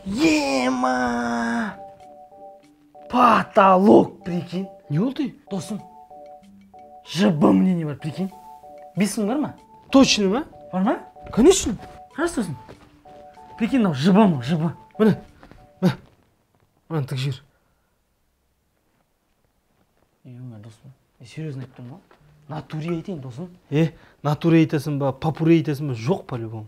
Ема! Потолок, прикинь. Не болды? Досым, ЖБ мнение бар, прикинь. 5000 бар ма? Точно ма? Бар ма? Конечно. Қарашы досым. Прикинь, мынау ЖБ мынау, ЖБ. Міне, міне. Мынаны тік жібер. Ема, досым, мен серьезно айтып тұрмын ғой. Натуре айтайын, досым. Натуре айтасың ба, попуре айтасың ба, жоқ по-любому.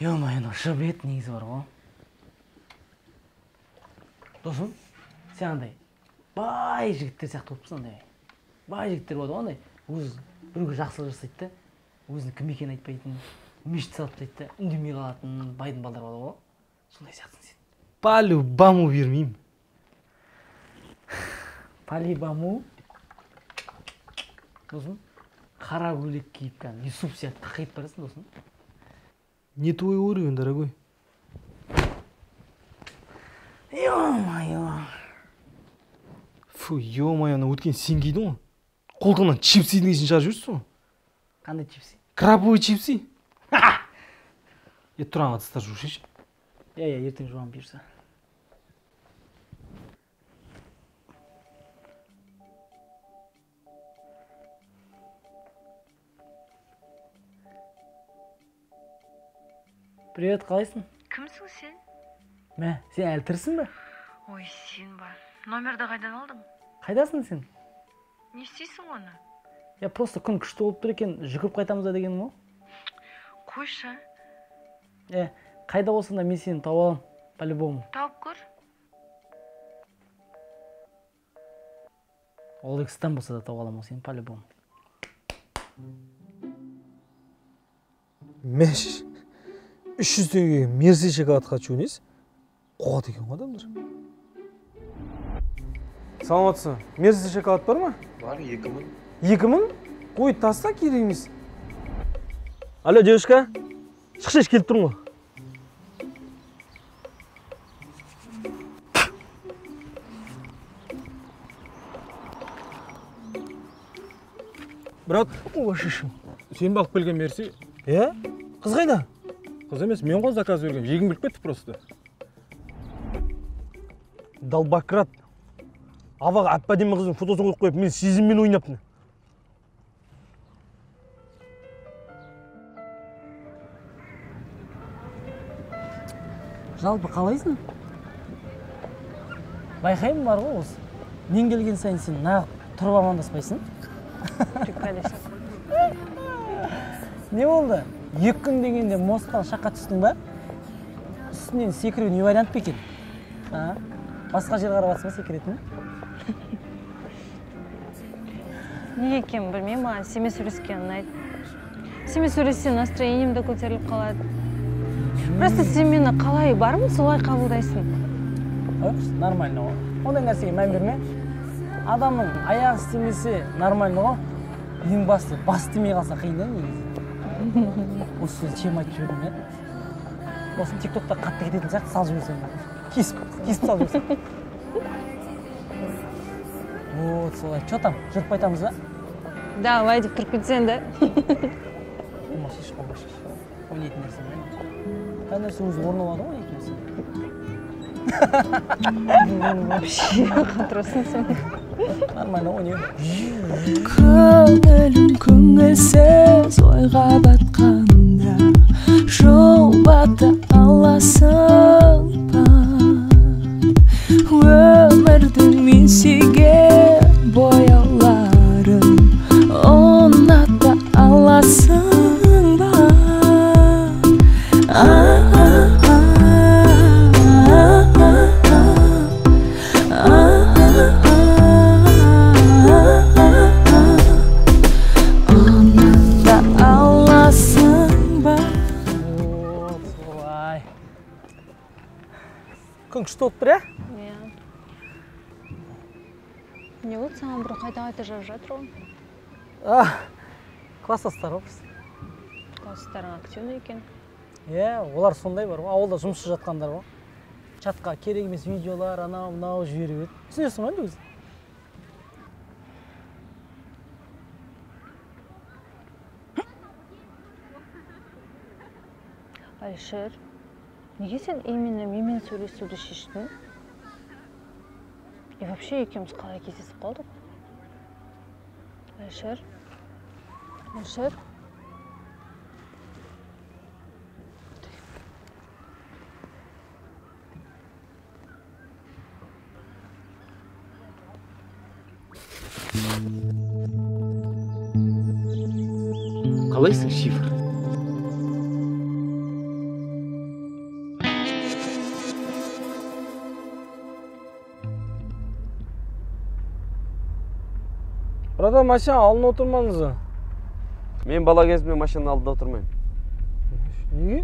Ё-моё, мынау ЖБ еді негізі бар ғой. Досым, сен андай бай жігіттер сияқты болып тұрсың андай. Бай жігіттер болады ғой андай. Өзі біреуге жақсылық жасайды да, өзінің кім екенін айтпайтын, мешіт салып тастайды да, үндемей қалатын байдың балдары болады ғой. Сондай сияқтысың сен. По-любому бермеймін. По-любому. Досым, қара көйлек киіп кәдімгі Юсуп сияқты тақиып барасың, досым. Не твой уровень, дорогой. Ё-моё. Фу, ё-моё, ана өткен сен кидің ғой. Қолтығынан чипсидің иісін шығарып жіберіпсің ғой. Қандай чипси? Крабовый чипси. Тұрған ыдыстар жушы. Иә, ертең жуамын бұйырса. Привет, қалайсың? Кімсің сен? Мә, сен әлі тірісің бе? Ой, сен ба. Номерді қайдан алдың? Қайдасың сен? Не істейсің оны? Я просто күн күшті болып тұр екен, жүгіріп қайтамыз да дегенім ғой. Қойшы. Қайда болсаң да мен сені тауып аламын, по-любому. Тауып көр. Ол экстан болса да тауып аламын ғой сені, по-любому. Мәш. 300 теңгеге мерси шоколадқа чөнес, қуат екен ғой адамдар. Саламатсыз, мерси шоколад бар ма? Бар, 2000. 2000? Қой, таста керек емес. Алло, девушка, шықшы, келіп тұрмын ғой. Брат, сен бе алып келген мерси? Иә? Қыз қайда? Қыз емес, мен ғой заказ берген, жегім келіп кетті просто. Долбократ. Аваға әп-әдемі қыздың фотосын қойып қойып, мен сезіммен ойнаппын. Жалпы қалайсың? Байқаймын бар ғой осы. Мен келген сайын сен нағып тұрып амандаспайсың. Не болды? 2 күн дегенде мосттан шаққа түстің ба? Үстінен секіру не вариант па екен? Басқа жер қарап жатсың ба секіретін? Неге екенін білмеймін, маған сенімен сөйлескен ұнайды. Сенімен сөйлессем настроением де көтеріліп қалады. Просто сен мені қалай бармын, солай қабылдайсың. Нормально ғой. Ондай нәрсеге мән берме. Адамның аяғы істемесе нормально ғой. Ең басты, бас істемей қалса қиын да негізі. Осы сөзді чем айтып жібердім, иә? Осыны тиктокта қатты кететін сияқты салып жіберсем. Кесіп салып жіберсем. Вот солай. Че там, жүріп қайтамыз ба? Давай деп тұрып кетсең да. Болмашы, болмашы. Ойнайтын нәрсе ме? Әр нәрсе өзі орын алады ғой, ойнайтын нәрсе. Вообще қатырасың сен. Нормально ойнаймын. Көңілім көңілсіз ойға батқанда жұбата аласың ба? Өмірдің мен сүйген бояуларын ұната аласың ба? Ұната аласың ба? Солай. Күн күшті болып тұр, иә? Иә. Не болды, саған бір қайта-қайта жазып жатыр ғой. Класстастар ғой просто. Класстастарың активный екен. Иә, олар сондай бар ғой, ауылда жұмысшы жатқандар ғой. Чатқа керек емес видеолар, анау, мынау жіберіп еді. Түсінесің ғой енді өзі? Әлішер, неге сен именно менімен сөйлесуді шештің? И вообще екеуміз қалай кездесіп қалдық? Әлішер? Әлішер? Қалайсың, шифр? Братан, машина алдына отырмаңыз. Мен бала кезімде машинаның алдында отырмаймын. Неге?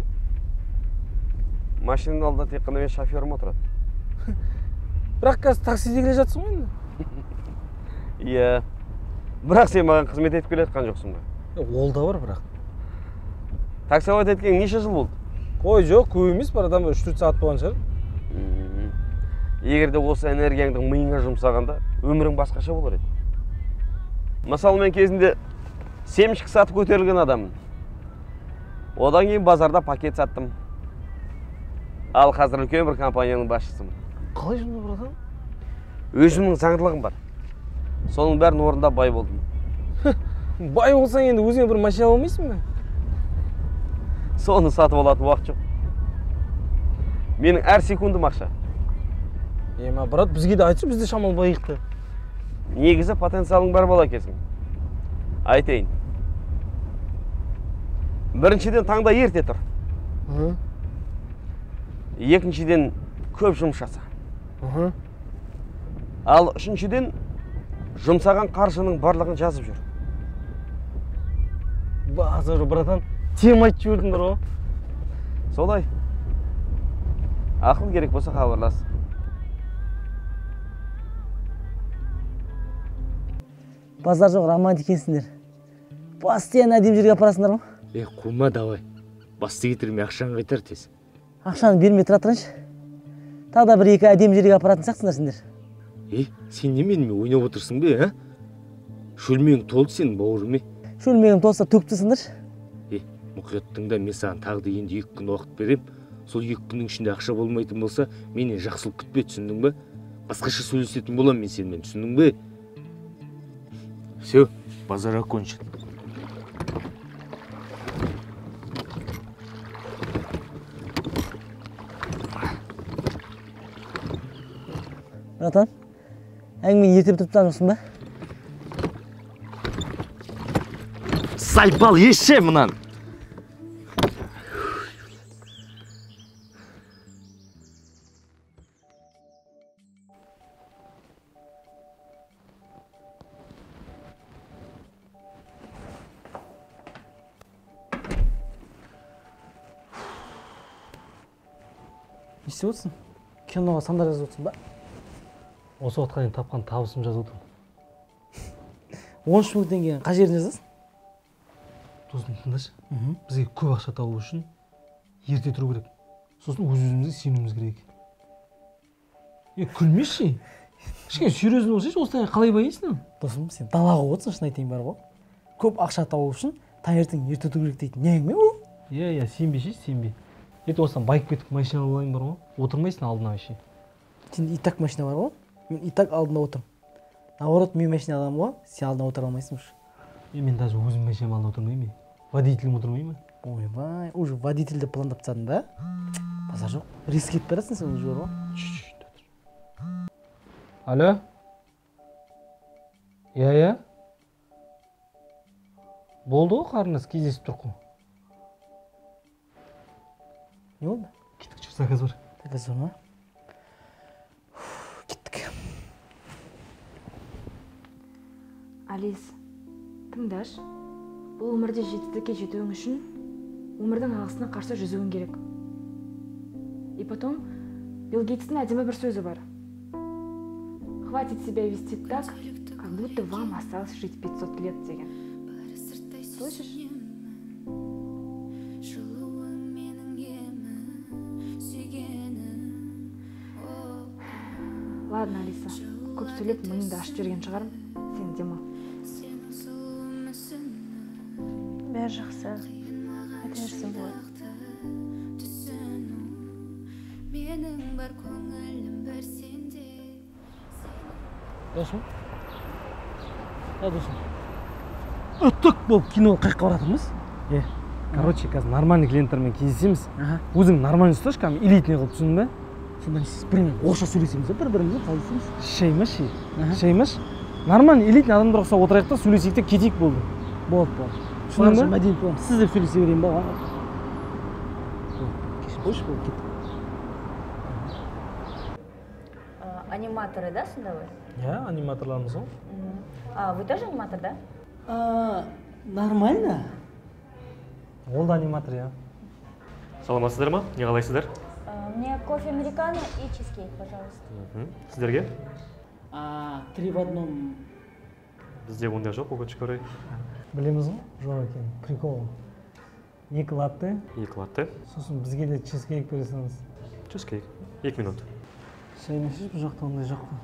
Машинаның алдында тек қана мен шоферім отырады. Бірақ қазір таксиде келе жатсың ғой енді. Иә. Бірақ сен маған қызмет етіп келе жатқан жоқсың ба? Ол да бар бірақ. Таксовать еткенің неше жыл болды? Қой, жоқ, көп емес, братан, 3-4 сағат болған шығар. Егер де осы энергияңды миыңа жұмсағанда, өмірің басқаша болар еді. Мысалы, мен кезінде семішкі сатып көтерілген адаммын. Одан кейін базарда пакет саттым. Ал қазір үлкен бір компанияның басшысымын. Қалай сонда, братан? Өзімнің заңдылығым бар. Соның бәрін орындап бай болдым. Бай болсаң енді өзіңе бір машина алмайсың ба? Соны сатып алатын уақыт жоқ. Менің әр секундым ақша. Ема, брат, бізге де айтшы, біз де шамалы байықты. Негізі потенциалың бар бала екенсің. Айтайын. Біріншіден, таңда ерте тұр. Екіншіден, көп жұмыс жаса. Ал үшіншіден, жұмсаған қаржының барлығын жазып жүр. Базар, братан, тема айтып жібердіңдер ғой. Солай. Ақыл керек болса хабарлас. Базар жоқ, романтик екенсіңдер. Постоянно әдемі жерге апарасыңдар ма? Е, қума, давай. Басты кетірмей, ақшаны қайтар тез. Ақшаны бермей тұра тұрайыншы. Тағы да бір-екі әдемі жерге апаратын сияқтысыңдар сендер. Е, сен не менімен ойнап отырсың бе, а? Шөлмегің толды сенің, бауырым, е? Шөлмегім толса төкіп тастаңдаршы. Е, мұқият тыңда, мен саған тағы да енді 2 күн уақыт берем. Сол 2 күннің ішінде ақша болмайтын болса, менен жақсылық күтпе, түсіндің бе? Басқаша сөйлесетін боламын мен сенімен, түсіндің бе? Все, базар окончен. Братан, әңгімені ерте бітіріп тастаған жоқсың ба? Сайпал еше мынан. Не істеп отырсың? Киноға сандар жазып отырсың ба? Осы уақытқа дейін тапқан табысым жазып отырмын. 13 мың теңгені қай жерден жазасың? Досым, тыңдашы. Бізге көп ақша табу үшін ерте тұру керек. Сосын өз-өзімізге сенуіміз керек. Е, күлмеші. Кішкене серьезный болсайшы, осылай қалай байисың? Досым, сен далаға отырсың, шын айтайын бар ғой. Көп ақша табу үшін таңертең ерте тұру керек дейтін не әңгіме ол? Иә, иә, сенбеші, сенбе. Ертең осыдан байып кетіп машина алайын бар ғой. Отырмайсың алдына вообще. Сенде и так машина бар ғой. Мен и так алдында отырмын. Наоборот, мен машина аламын ғой, сен алдына отыра алмайсың уже. Е, мен даже өзім машинам алдында отырмаймын. Водителім отырмай ма? Ойбай, уже водительді пландап тастадың ба? Базар жоқ. Риск етіп барасың сен уже бар ғой. Алло? Иә, иә. Болды ғой, қарындас, кездесіп тұрық қой. Не болды? Кеттік, жүр, заказ бар. Заказ бар ма? Кеттік. Алис, тыңдашы. Бұл өмірде жетістікке жетуің үшін өмірдің ағысына қарсы жүзуің керек. И потом, Билл Гейтстің әдемі бір сөзі бар. Хватит себя вести так, как будто вам осталось жить 500 лет деген. Слышишь? Ладно, Алиса, көп сөйлеп миыңды ашып жіберген шығармын. Сен демал. Бәрі жақсы. Айта берсең болады. Сенің бар көңілім бір сенде. Досым. Да, досым. Үтік болып кино қаяққа баратырмыз? Короче, қазір нормальный клиенттермен кездесеміз. Өзің нормальный ұсташы, кәдімгі элитный қылып, түсіндің бе? Сонда сіз бірімен орысша сөйлесеміз, бір-бірімізбен қалай сөйлесеміз? Шаймаш, шаймаш. Нормальный элитный адамдар ұқсап отырайық та сөйлесейік те кетейік болды. Болды, болды. Түсіндің бе? Мәдениет боламын. Сіз деп сөйлесе берейін ба? Кешіріп қойшы, болды, кеттік. Аниматоры, да, сонда вы? Иә, аниматорларымыз ғой. А, вы тоже аниматор, да? Нормально. Ол да аниматор, иә. Саламатсыздар ма? Не қалайсыздар? Мне кофе американо и чизкейк, пожалуйста. Сіздерге? 3 в 1. Бізде ондай жоқ, өкінішке орай. Білеміз ғой, жоқ екен. Прикол. 2 латте. 2 латте. Сосын бізге де чизкейк бересіңіз. Чизкейк. 2 минут. Шаймашыз, бұл жақта ондай жоқ қой.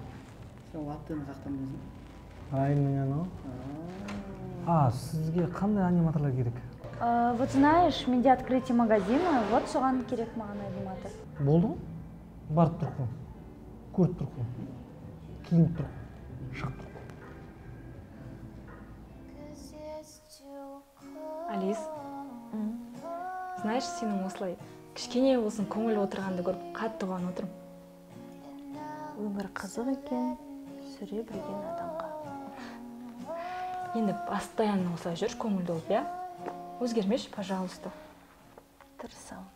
Сен латтені қаяқтан білесің? Райымның анау. Сізге қандай аниматорлар керек? Вот знаешь, менде открытие магазина, вот соған керек маған аниматор. Болды ғой? Барып тұр қой. Көріп тұр қой. Киініп тұр қой. Шығып тұр қой. Алис, знаешь, сенің осылай кішкене болсын көңіл отырғанды көріп қатты қуанып отырмын. Өмір қызық екен, сүре білген адамға. Енді постоянно осылай жүрші көңілді болып, иә? Өзгермеші, пожалуйста. Тырысамын.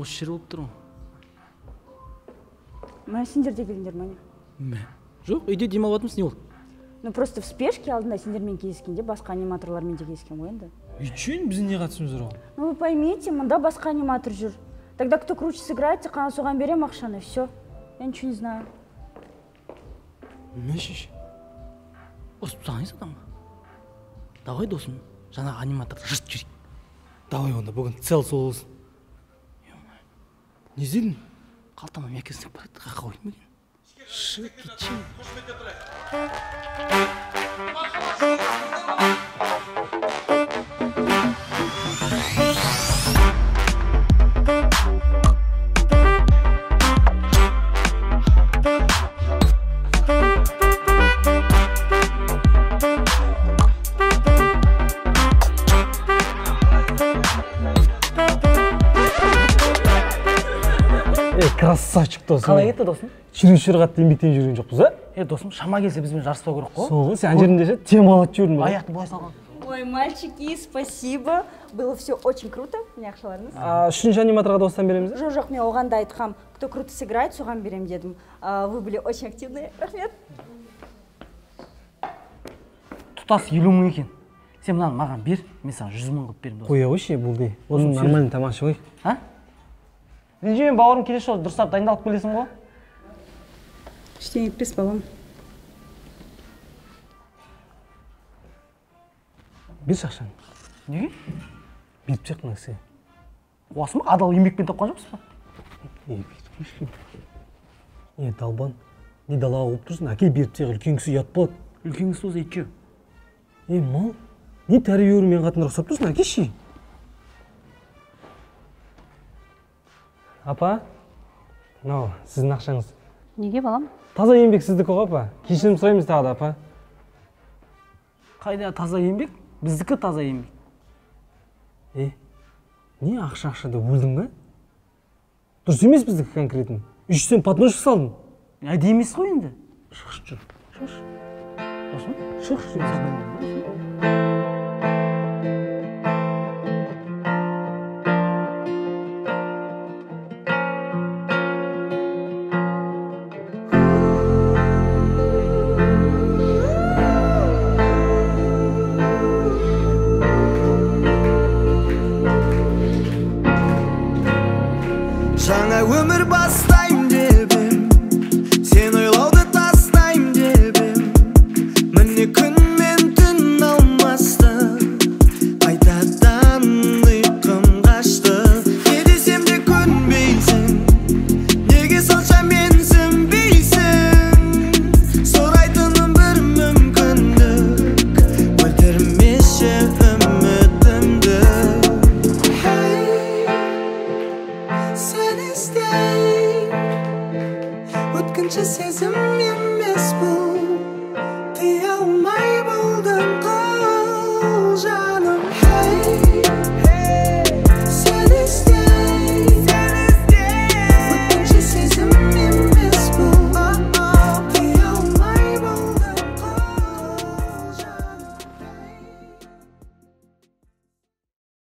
Осы жер болып тұр ғой. Мә, сендер де келдіңдер ма, не? Мә. Жоқ, үйде демалып жатырмыз, не болды? Ну, просто в спешке алдында сендермен кездескенде басқа аниматорлармен де кездескен ғой енді. Үшін біздің не қатысымыз бар оған? Ну, вы поймите, мында басқа аниматор жүр. Тогда кто круче сыграет, тек қана соған берем ақшаны, все. Я ничего не знаю. Мә, шеше. Ұрысып тастағансың адамға. Давай, досым, жаңағы аниматорды жыртып жіберейік. Давай онда, бүгін цел сол болсын. Не іздедің? Қалтама мәкесін барады, қаққа қойдым екен. Шығып кетші. Красавчик досым. Қалай кетті досым? Чересчур қатты еңбектеніп жүрген жоқпыз, а? Досым, шама келсе бізбен жарыспау керек қой. Сол ғой, сен ана жерінде ше демалып жүрдің ба? Аяқты былай салған. Ой, мальчики, спасибо. Было все очень круто. Міне ақшаларыңыз. Үшінші аниматорға досынан береміз? Жоқ, жоқ, мен оған да айтқам. Кто круто сыграет, соған берем дедім. Вы были очень активны. Рахмет. Тұтас 50 мың екен. Сен мынаны маған бер, мен саған 100 мың қылып беремін, досым. Қоя қойшы, болды. Оның нормальный тамаша ғой. А? Ренжімен, бауырым, келесі жолы дұрыстап дайындалып келесің ғой. Ештеңе етпес, балам. Берші ақшаны. Неге? Беріп тастайық мына кісіге. Қуасың ба? Адал еңбекпен тапқан жоқсыз ба? Не, беріп қойшы. Не, далбан, не далаға қуып тұрсың? Әкел беріп тастайық, үлкен кісі ұят болады. Үлкен кісі болса ит. Мал, не тәрбие беру мен қатындар ұқсап тұрсың, әкеші. Апа, мынау сіздің ақшаңыз. Неге, балам? Таза еңбек сіздікі ғой, апа. Кешірім сұраймыз тағы да, апа. Қайда таза еңбек? Біздікі таза еңбек. Не ақша ақша деп өлдің бе? Дұрыс емес біздікі конкретно. Үш сен подножка салдың. Әдейі емес қой енді. Шықшы жүр. Шықшы. Досым? Шықшы. Жаңа өмір бастайым деп ем, сен ойлауды тастайым деп ем. Міне күн мен түн Бірінші сезім емес бұл.